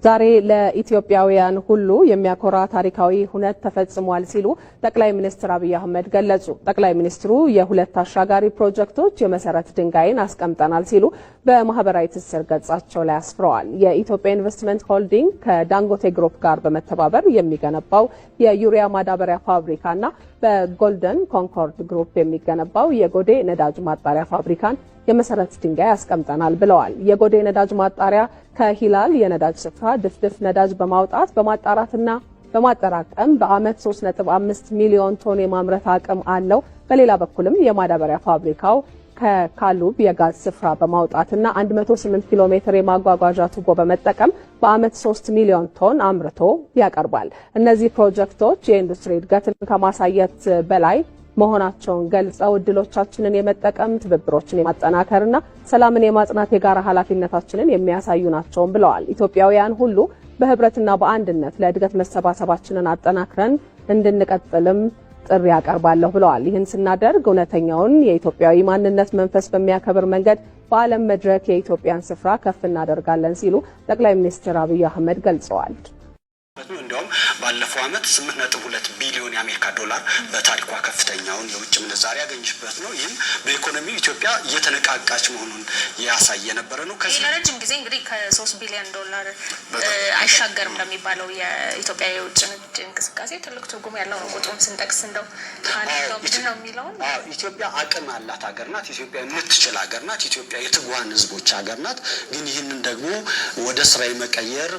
ዛሬ ለኢትዮጵያውያን ሁሉ የሚያኮራ ታሪካዊ ሁነት ተፈጽሟል ሲሉ ጠቅላይ ሚኒስትር አብይ አህመድ ገለጹ። ጠቅላይ ሚኒስትሩ የሁለት አሻጋሪ ፕሮጀክቶች የመሰረት ድንጋይን አስቀምጠናል ሲሉ በማህበራዊ ትስስር ገጻቸው ላይ አስፍረዋል። የኢትዮጵያ ኢንቨስትመንት ሆልዲንግ ከዳንጎቴ ግሩፕ ጋር በመተባበር የሚገነባው የዩሪያ ማዳበሪያ ፋብሪካና በጎልደን ኮንኮርድ ግሩፕ የሚገነባው የጎዴ ነዳጅ ማጣሪያ ፋብሪካን የመሰረት ድንጋይ አስቀምጠናል ብለዋል። የጎዴ ነዳጅ ማጣሪያ ከሂላል የነዳጅ ስፍራ ድፍድፍ ነዳጅ በማውጣት በማጣራትና በማጠራቀም በዓመት 3.5 ሚሊዮን ቶን የማምረት አቅም አለው። በሌላ በኩልም የማዳበሪያ ፋብሪካው ከካሉብ የጋዝ ስፍራ በማውጣትና 108 ኪሎ ሜትር የማጓጓዣ ቱቦ በመጠቀም በዓመት 3 ሚሊዮን ቶን አምርቶ ያቀርባል። እነዚህ ፕሮጀክቶች የኢንዱስትሪ እድገትን ከማሳየት በላይ መሆናቸውን ገልጸው እድሎቻችንን የመጠቀም፣ ትብብሮችን የማጠናከርና ሰላምን የማጽናት የጋራ ኃላፊነታችንን የሚያሳዩ ናቸውም ብለዋል። ኢትዮጵያውያን ሁሉ በህብረትና በአንድነት ለእድገት መሰባሰባችንን አጠናክረን እንድንቀጥልም ጥሪ ያቀርባለሁ ብለዋል። ይህን ስናደርግ እውነተኛውን የኢትዮጵያዊ ማንነት መንፈስ በሚያከብር መንገድ በዓለም መድረክ የኢትዮጵያን ስፍራ ከፍ እናደርጋለን ሲሉ ጠቅላይ ሚኒስትር አብይ አህመድ ገልጸዋል። እንዲያውም ባለፈው ዓመት 8.2 ቢሊዮን የአሜሪካ ዶላር በታሪኳ ከፍተኛውን የውጭ ምንዛሪ ያገኘችበት ነው። ይህም በኢኮኖሚው ኢትዮጵያ እየተነቃቃች መሆኑን ያሳየ የነበረ ነው። ከዚህ ለረጅም ጊዜ እንግዲህ ከ3 ቢሊዮን ዶላር አይሻገርም ለሚባለው የኢትዮጵያ የውጭ ንግድ እንቅስቃሴ ትልቅ ትርጉም ያለው ነው። ቁጥሩን ስንጠቅስ እንደው ምንድን ነው የሚለውን ኢትዮጵያ አቅም ያላት ሀገር ናት። ኢትዮጵያ የምትችል ሀገር ናት። ኢትዮጵያ የትጉሃን ህዝቦች ሀገር ናት። ግን ይህንን ደግሞ ወደ ስራ የመቀየር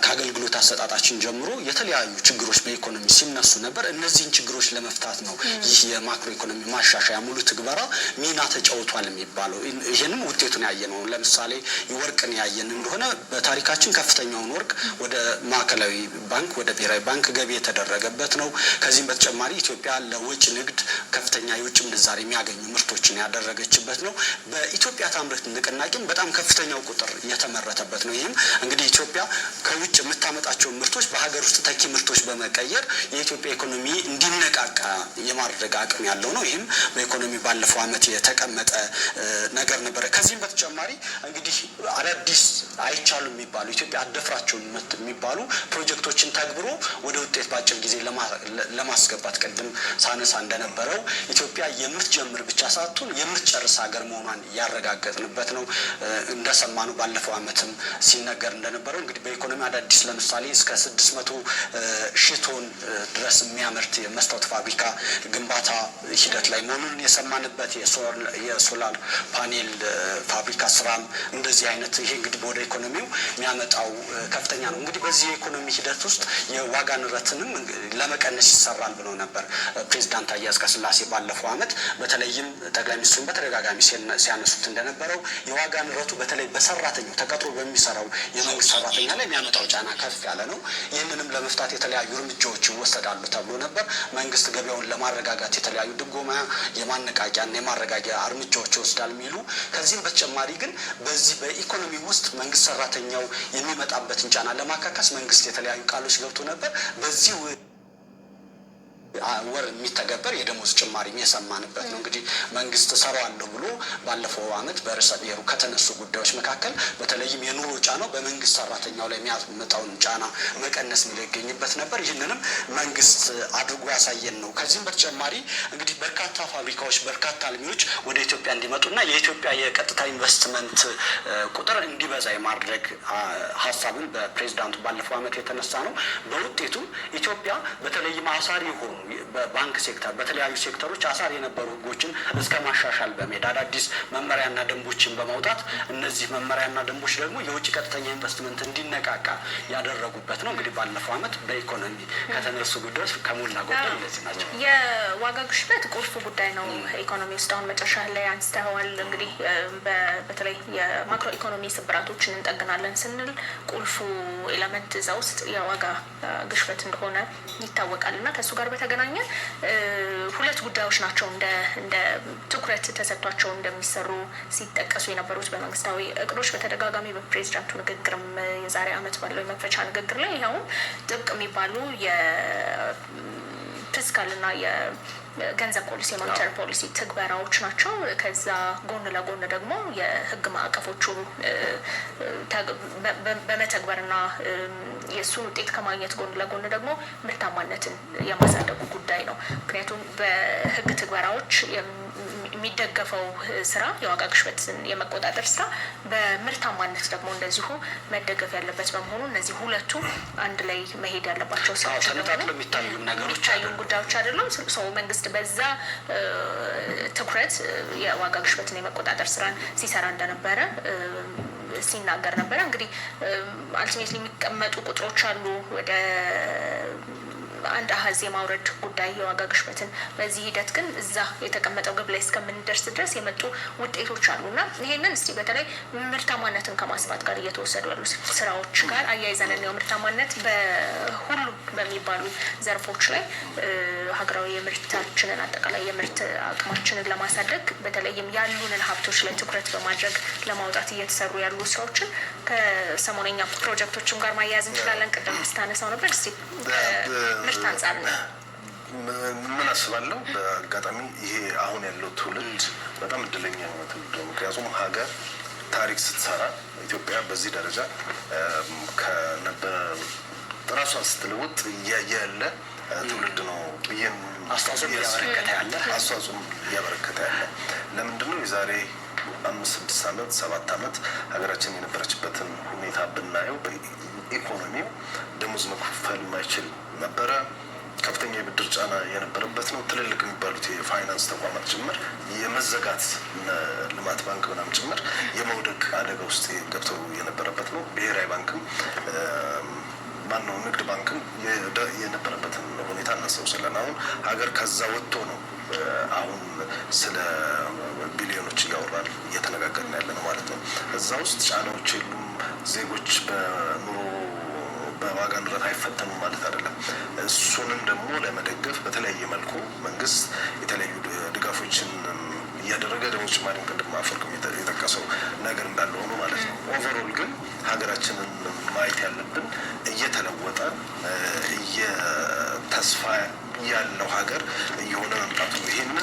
ከአገልግሎት አሰጣጣችን ጀምሮ የተለያዩ ችግሮች በኢኮኖሚ ሲነሱ ነበር። እነዚህን ችግሮች ለመፍታት ነው ይህ የማክሮ ኢኮኖሚ ማሻሻያ ሙሉ ትግበራ ሚና ተጫውቷል የሚባለው። ይህንም ውጤቱን ያየ ነው። ለምሳሌ ወርቅን ያየን እንደሆነ በታሪካችን ከፍተኛውን ወርቅ ወደ ማዕከላዊ ባንክ፣ ወደ ብሔራዊ ባንክ ገቢ የተደረገበት ነው። ከዚህም በተጨማሪ ኢትዮጵያ ለወጪ ንግድ ከፍተኛ የውጭ ምንዛሪ የሚያገኙ ምርቶችን ያደረገችበት ነው። በኢትዮጵያ ታምርት ንቅናቄም በጣም ከፍተኛው ቁጥር የተመረተበት ነው። ይህም እንግዲህ ኢትዮጵያ ከውጭ የምታመጣቸውን ምርቶች በሀገር ውስጥ ተኪ ምርቶች በመቀየር የኢትዮጵያ ኢኮኖሚ እንዲነቃቃ የማድረግ አቅም ያለው ነው። ይህም በኢኮኖሚ ባለፈው ዓመት የተቀመጠ ነገር ነበረ። ከዚህም በተጨማሪ እንግዲህ አዳዲስ አይቻሉ የሚባሉ፣ ኢትዮጵያ አደፍራቸው የሚባሉ ፕሮጀክቶችን ተግብሮ ወደ ውጤት በአጭር ጊዜ ለማስገባት፣ ቅድም ሳነሳ እንደነበረው ኢትዮጵያ የምትጀምር ብቻ ሳትሆን የምትጨርስ ሀገር መሆኗን ያረጋገጥንበት ነው። እንደሰማነው ባለፈው ዓመትም ሲነገር እንደነበረው እንግዲህ በኢኮኖሚ አዳዲስ ለምሳሌ እስከ 600,000 ቶን ድረስ የሚያመርት የመስታወት ፋብሪካ ግንባታ ሂደት ላይ መሆኑን የሰማንበት፣ የ solar panel ፋብሪካ ስራም እንደዚህ አይነት፣ ይሄ እንግዲህ ወደ ኢኮኖሚው የሚያመጣው ከፍተኛ ነው። እንግዲህ በዚህ የኢኮኖሚ ሂደት ውስጥ የዋጋ ንረትንም ለመቀነስ ይሰራል ብለው ነበር ፕሬዚዳንት ታዬ አጽቀሥላሴ ባለፈው ዓመት። በተለይም ጠቅላይ ሚኒስትሩን በተደጋጋሚ ሲያነሱት እንደነበረው የዋጋ ንረቱ በተለይ በሰራተኛው፣ ተቀጥሮ በሚሰራው የመንግስት ሰራተኛ ላይ የሚያመጣው ጫና ከፍ ያለ ነው። ይህንንም ለመፍታት የተለያዩ እርምጃዎች ይወሰዳሉ ተብሎ ነበር። መንግስት ገበያውን ለማረጋጋት የተለያዩ ድጎማ፣ የማነቃቂያና የማረጋጊያ እርምጃዎች ይወስዳል የሚሉ፣ ከዚህም በተጨማሪ ግን በዚህ በኢኮኖሚ ውስጥ መንግስት ሰራተኛው የሚመጣበትን ጫና ለማካካስ መንግስት የተለያዩ ቃሎች ገብቶ ነበር። በዚህ ወር የሚተገበር የደሞዝ ጭማሪ የሰማንበት ነው። እንግዲህ መንግስት እሰራዋለሁ ብሎ ባለፈው ዓመት በርዕሰ ብሔሩ ከተነሱ ጉዳዮች መካከል በተለይም የኑሮ ጫናው በመንግስት ሰራተኛው ላይ የሚያመጣውን ጫና መቀነስ የሚለው ይገኝበት ነበር። ይህንንም መንግስት አድርጎ ያሳየን ነው። ከዚህም በተጨማሪ እንግዲህ በርካታ ፋብሪካዎች፣ በርካታ አልሚዎች ወደ ኢትዮጵያ እንዲመጡና የኢትዮጵያ የቀጥታ ኢንቨስትመንት ቁጥር እንዲበዛ የማድረግ ሀሳብን በፕሬዚዳንቱ ባለፈው ዓመት የተነሳ ነው። በውጤቱም ኢትዮጵያ በተለይም አሳሪ የሆኑ በባንክ ሴክተር፣ በተለያዩ ሴክተሮች አሳሪ የነበሩ ህጎችን እስከ ማሻሻል በመሄድ፣ አዳዲስ መመሪያና ደንቦችን በማውጣት፣ እነዚህ መመሪያና ደንቦች ደግሞ የውጭ ቀጥተኛ ኢንቨስትመንት እንዲነቃቃ ያደረጉበት ነው። እንግዲህ ባለፈው ዓመት በኢኮኖሚ ከተነሱ ጉዳዮች ከሞላ ጎደል እነዚህ ናቸው። የዋጋ ግሽበት ቁልፍ ጉዳይ ነው ኢኮኖሚ ውስጥ፣ አሁን መጨረሻ ላይ አንስተዋል። እንግዲህ በተለይ የማክሮ ኢኮኖሚ ስብራቶችን እንጠግናለን ስንል ቁልፉ element እዛ ውስጥ የዋጋ ግሽበት እንደሆነ ይታወቃል። እና ከእሱ ጋር በተገናኘ ሁለት ጉዳዮች ናቸው እንደ ትኩረት ተሰጥቷቸው እንደሚሰሩ ሲጠቀሱ የነበሩት በመንግስታዊ እቅዶች፣ በተደጋጋሚ በፕሬዚዳንቱ ንግግርም የዛሬ ዓመት ባለው የመክፈቻ ንግግር ላይ፣ ይኸውም ጥብቅ የሚባሉ fiscal ና የገንዘብ ፖሊሲ፣ የ monetary policy ትግበራዎች ናቸው። ከዛ ጎን ለጎን ደግሞ የህግ ማዕቀፎቹ በመተግበርና የእሱን ውጤት ከማግኘት ጎን ለጎን ደግሞ ምርታማነትን የማሳደጉ ጉዳይ ነው። ምክንያቱም በህግ ትግበራዎች የሚደገፈው ስራ፣ የዋጋ ግሽበትን የመቆጣጠር ስራ፣ በምርታማነት ደግሞ እንደዚሁ መደገፍ ያለበት በመሆኑ እነዚህ ሁለቱ አንድ ላይ መሄድ ያለባቸው ስራዎች ተነጣጥሎ የሚታዩ ነገሮች የሚታዩ ጉዳዮች አይደሉም። ሰው መንግስት በዛ ትኩረት የዋጋ ግሽበትን የመቆጣጠር ስራን ሲሰራ እንደነበረ ሲናገር ነበረ። እንግዲህ ultimately የሚቀመጡ ቁጥሮች አሉ፣ ወደ አንድ አሀዝ የማውረድ ጉዳይ የዋጋ ግሽበትን። በዚህ ሂደት ግን እዛ የተቀመጠው ግብ ላይ እስከምንደርስ ድረስ የመጡ ውጤቶች አሉ እና ይሄንን እስቲ በተለይ ምርታማነትን ከማስፋት ጋር እየተወሰዱ ያሉ ስራዎች ጋር አያይዘን እንየው። ምርታማነት በሁሉም በሚባሉ ዘርፎች ላይ ሀገራዊ የምርታችንን አጠቃላይ የምርት አቅማችንን ለማሳደግ፣ በተለይም ያሉንን ሀብቶች ላይ ትኩረት በማድረግ ለማውጣት እየተሰሩ ያሉ ስራዎችን ከሰሞነኛ ፕሮጀክቶችም ጋር ማያያዝ እንችላለን። ቅድም ስታነሳው ነበር። እስቲ ምርት አንጻር ነው። ምን አስባለሁ፣ በአጋጣሚ ይሄ አሁን ያለው ትውልድ በጣም እድለኛ የሆነ ትውልድ ነው። ምክንያቱም ሀገር ታሪክ ስትሰራ ኢትዮጵያ በዚህ ደረጃ ከነበረ ራሷን ስትለውጥ እያየ ያለ ትውልድ ነው ብዬ አስተዋጽኦ እያበረከተ ያለ። አስተዋጽኦ እያበረከተ ያለ። ለምንድን ነው? የዛሬ 5፣ 6 ዓመት፣ 7 ዓመት ሀገራችን የነበረችበትን ሁኔታ ብናየው በኢኮኖሚው ደሞዝ መክፈል የማይችል ነበረ። ከፍተኛ የብድር ጫና የነበረበት ነው። ትልልቅ የሚባሉት የፋይናንስ ተቋማት ጭምር የመዘጋት፣ ልማት ባንክ ምናምን ጭምር የመውደቅ አደጋ ውስጥ ገብተው የነበረበት ነው። ብሔራዊ ባንክም፣ ማነው፣ ንግድ ባንክም የነበረበትን ሁኔታ እናስታውሳለን። አሁን ሀገር ከዛ ወጥቶ ነው አሁን ስለ ቢሊዮኖች እያወራን እየተነጋገርን ያለ ነው ማለት ነው። እዛ ውስጥ ጫናዎች የሉም። ዜጎች በኑሮ በዋጋ ንረት አይፈተኑም ማለት አይደለም። እሱንም ደግሞ ለመደገፍ በተለያየ መልኩ መንግስት የተለያዩ ድጋፎችን እያደረገ፣ ደሞዝ ጭማሪም ቅድም አፈወርቅም የጠቀሰው ነገር እንዳለ ሆኖ ማለት ነው። Overall ግን ሀገራችንን ማየት ያለብን እየተለወጠ እየተስፋ ያለው ሀገር እየሆነ መምጣቱ ነው። ይሄንን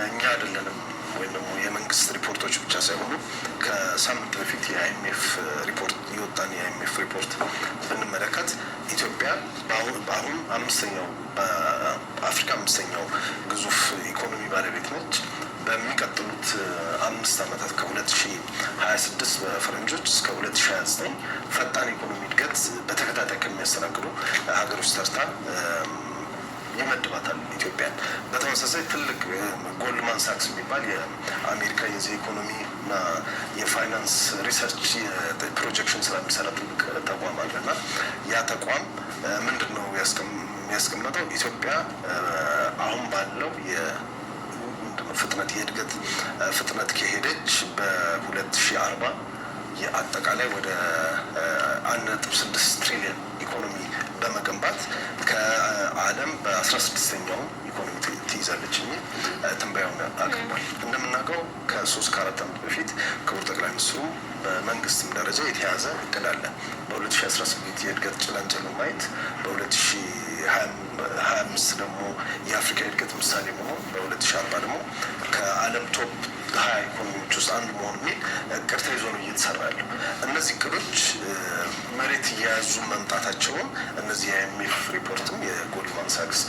እኛ አይደለንም ወይም ደግሞ የመንግስት ሪፖርቶች ብቻ ሳይሆኑ ከሳምንት በፊት የ IMF ሪፖርት የወጣን የ IMF ሪፖርት ብንመለከት ኢትዮጵያ በአሁን አምስተኛው፣ በአፍሪካ አምስተኛው ግዙፍ ኢኮኖሚ ባለቤት ነች። በሚቀጥሉት 5 ዓመታት ከ2026 በፈረንጆች እስከ 2029 ፈጣን ኢኮኖሚ እድገት በተከታታይ ከሚያስተናግዱ ሀገሮች ተርታ ይመድባታል ኢትዮጵያን። በተመሳሳይ ትልቅ Goldman Sachs የሚባል የአሜሪካ የዚህ ኢኮኖሚ እና የፋይናንስ research projection ስራ የሚሰራ ትልቅ ተቋም አለ እና ያ ተቋም ምንድን ነው ያስቀመጠው? ኢትዮጵያ አሁን ባለው ፍጥነት፣ የእድገት ፍጥነት ከሄደች በ2040 የአጠቃላይ ወደ 1.6 ትሪሊየን ኢኮኖሚ በመገንባት ከዓለም በ16ኛው ኢኮኖሚ ትይዛለች የሚል ትንበያውን አቅርቧል። እንደምናውቀው ከ3 ከ4 ዓመት በፊት ክቡር ጠቅላይ ሚኒስትሩ በመንግስትም ደረጃ የተያዘ እቅድ አለ። በ2018 የእድገት ጭላንጭል ማየት፣ በ2025 ደግሞ የአፍሪካ የእድገት ምሳሌ መሆን፣ በ2040 ደግሞ ከዓለም top 20 ኢኮኖሚዎች ውስጥ አንዱ መሆን የሚል እቅድ ተይዞ ነው እየተሰራ ያለው። እነዚህ እቅዶች መሬት እየያዙ መምጣታቸውን እነዚህ የ IMF ሪፖርትም የ Goldman Sachs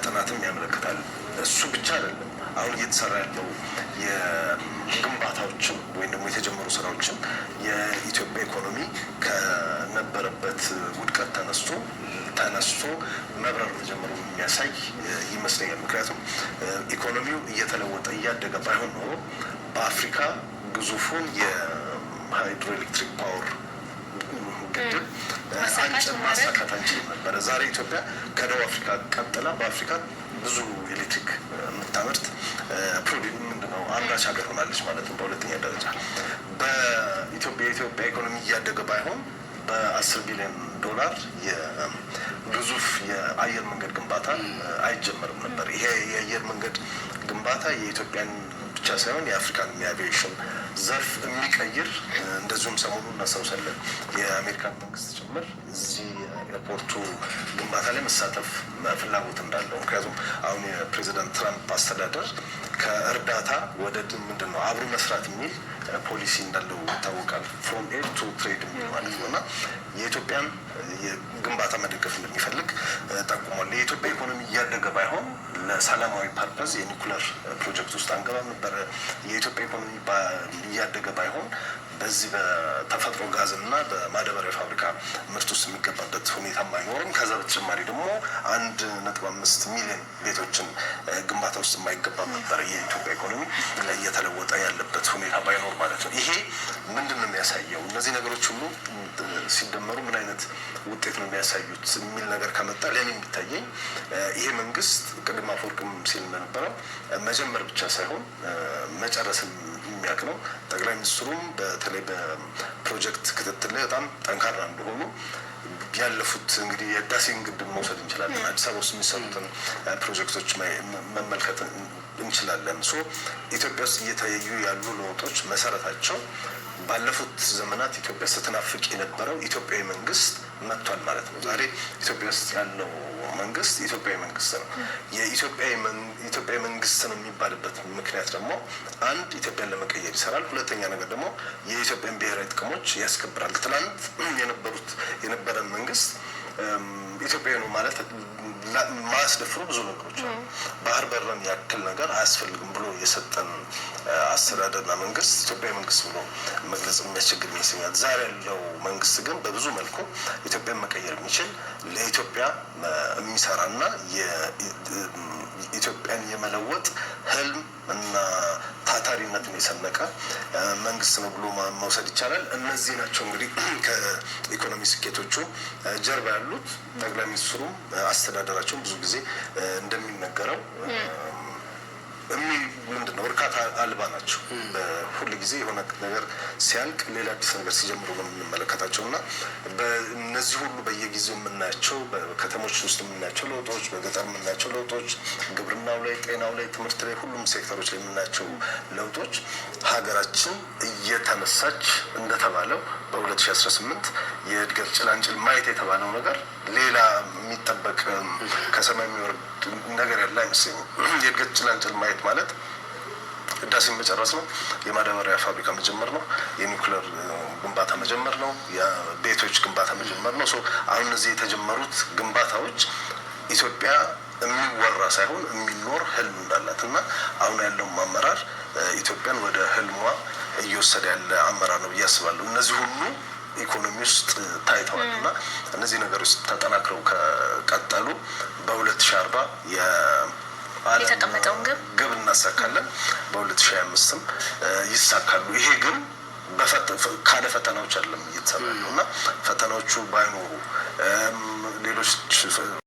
ጥናትም ያመለክታል። እሱ ብቻ አይደለም። አሁን እየተሰራ ያለው የግንባታዎችም ወይም ደግሞ የተጀመሩ ስራዎችም የኢትዮጵያ ኢኮኖሚ ከነበረበት ውድቀት ተነስቶ መብረር መጀመሩ የሚያሳይ ይመስለኛል። ምክንያቱም ኢኮኖሚው እየተለወጠ እያደገ ባይሆን ኖሮ በአፍሪካ ግዙፉን የ hydroelectric power ግድብ ማሳካት አንችልም ነበረ። ዛሬ ኢትዮጵያ ከደቡብ አፍሪካ ቀጥላ በአፍሪካ ብዙ ኤሌክትሪክ የምታመርት ምንድነው አምራች ሀገር ሆናለች ማለት ነው። በሁለተኛ ደረጃ የኢትዮጵያ ኢኮኖሚ እያደገ ባይሆን በ10 ቢሊዮን ዶላር የግዙፍ የአየር መንገድ ግንባታ አይጀመርም ነበር። ይሄ የአየር መንገድ ግንባታ የኢትዮጵያን ብቻ ሳይሆን የአፍሪካን የአቪዬሽን ዘርፍ የሚቀይር፣ እንደዚሁም ሰሞኑን እናስታውሳለን የአሜሪካን መንግስት ጭምር እዚህ ኤርፖርቱ ግንባታ ላይ መሳተፍ ፍላጎት እንዳለው፣ ምክንያቱም አሁን የፕሬዚዳንት ትራምፕ አስተዳደር ከእርዳታ ወደ ምንድን ነው አብሮ መስራት የሚል ፖሊሲ እንዳለው ይታወቃል። From aid to trade የሚል ማለት ነው እና የኢትዮጵያን ግንባታ መደገፍ እንደሚፈልግ ጠቁሟል። የኢትዮጵያ ኢኮኖሚ እያደገ ባይሆን ለሰላማዊ purpose የኒኩለር ፕሮጀክት ውስጥ አንገባም ነበረ። የኢትዮጵያ ኢኮኖሚ እያደገ ባይሆን በዚህ በተፈጥሮ ጋዝ እና በማዳበሪያ ፋብሪካ ምርት ውስጥ የሚገባበት ሁኔታም አይኖርም። ከዛ በተጨማሪ ደግሞ 1.5 ሚሊዮን ቤቶችን ግንባታ ውስጥ የማይገባም ነበረ የኢትዮጵያ ኢኮኖሚ እየተለወጠ ያለበት ሁኔታ ባይኖር ማለት ነው። ይሄ ምንድን ነው የሚያሳየው? እነዚህ ነገሮች ሁሉ ሲደመሩ ምን አይነት ውጤት ነው የሚያሳዩት የሚል ነገር ከመጣ ለእኔ የሚታየኝ ይሄ መንግስት ቅድም አፈወርቅም ሲል እንደነበረው መጀመር ብቻ ሳይሆን መጨረስን የሚያውቅ ነው። ጠቅላይ ሚኒስትሩም በተለይ በፕሮጀክት ክትትል ላይ በጣም ጠንካራ እንደሆኑ ያለፉት እንግዲህ የህዳሴን ግድብ መውሰድ እንችላለን። አዲስ አበባ ውስጥ የሚሰሩትን ፕሮጀክቶች መመልከት እንችላለን። So ኢትዮጵያ ውስጥ እየታዩ ያሉ ለውጦች መሰረታቸው ባለፉት ዘመናት ኢትዮጵያ ስትናፍቅ የነበረው ኢትዮጵያዊ መንግስት መጥቷል ማለት ነው። ዛሬ ኢትዮጵያ ውስጥ ያለው መንግስት ኢትዮጵያዊ መንግስት ነው። የኢትዮጵያዊ መንግስት ነው የሚባልበት ምክንያት ደግሞ አንድ ኢትዮጵያን ለመቀየር ይሰራል። ሁለተኛ ነገር ደግሞ የኢትዮጵያን ብሔራዊ ጥቅሞች ያስከብራል። ትናንት የነበረን መንግስት ኢትዮጵያዊ ነው ማለት ማያስደፍሩ ብዙ ነገሮች አሉ። ባህር በርን ያክል ነገር አያስፈልግም ብሎ የሰጠን አስተዳደርና መንግስት ኢትዮጵያዊ መንግስት ብሎ መግለጽ የሚያስቸግር ይመስለኛል። ዛሬ ያለው መንግስት ግን በብዙ መልኩ ኢትዮጵያን መቀየር የሚችል፣ ለኢትዮጵያ የሚሰራና ኢትዮጵያን የመለወጥ ህልም እና ታታሪነትን የሰነቀ መንግስት ነው ብሎ መውሰድ ይቻላል። እነዚህ ናቸው እንግዲህ ከኢኮኖሚ ስኬቶቹ ጀርባ ያሉት። ጠቅላይ ሚኒስትሩም አስተዳደራቸውን ብዙ ጊዜ እንደሚነገረው ምንድን ነው እርካታ አልባ ናቸው። ሁል ጊዜ የሆነ ነገር ሲያልቅ ሌላ አዲስ ነገር ሲጀምሩ ነው የምንመለከታቸው እና በእነዚህ ሁሉ በየጊዜው የምናያቸው፣ በከተሞች ውስጥ የምናያቸው ለውጦች፣ በገጠር የምናያቸው ለውጦች፣ ግብርናው ላይ፣ ጤናው ላይ፣ ትምህርት ላይ፣ ሁሉም ሴክተሮች ላይ የምናያቸው ለውጦች ሀገራችን እየተነሳች እንደተባለው በ2018 የእድገት ጭላንጭል ማየት የተባለው ነገር ሌላ የሚጠበቅ ከሰማይ የሚወርድ ነገር ያለ አይመስለኝም። የእድገት ጭላንጭል ማየት ማለት ህዳሴን መጨረስ ነው። የማዳበሪያ ፋብሪካ መጀመር ነው። የኒውክለር ግንባታ መጀመር ነው። የቤቶች ግንባታ መጀመር ነው። አሁን እነዚህ የተጀመሩት ግንባታዎች ኢትዮጵያ የሚወራ ሳይሆን የሚኖር ህልም እንዳላት እና አሁን ያለው አመራር ኢትዮጵያን ወደ ህልሟ እየወሰደ ያለ አመራር ነው ብዬ አስባለሁ። እነዚህ ሁሉ ኢኮኖሚ ውስጥ ታይተዋል እና እነዚህ ነገሮች ተጠናክረው ከቀጠሉ በ2040 የተቀመጠውን ግብ ግብ እናሳካለን። በ2025ም ይሳካሉ። ይሄ ግን ካለ ፈተናዎች አይደለም እየተሰራ ያለው እና ፈተናዎቹ ባይኖሩ ሌሎች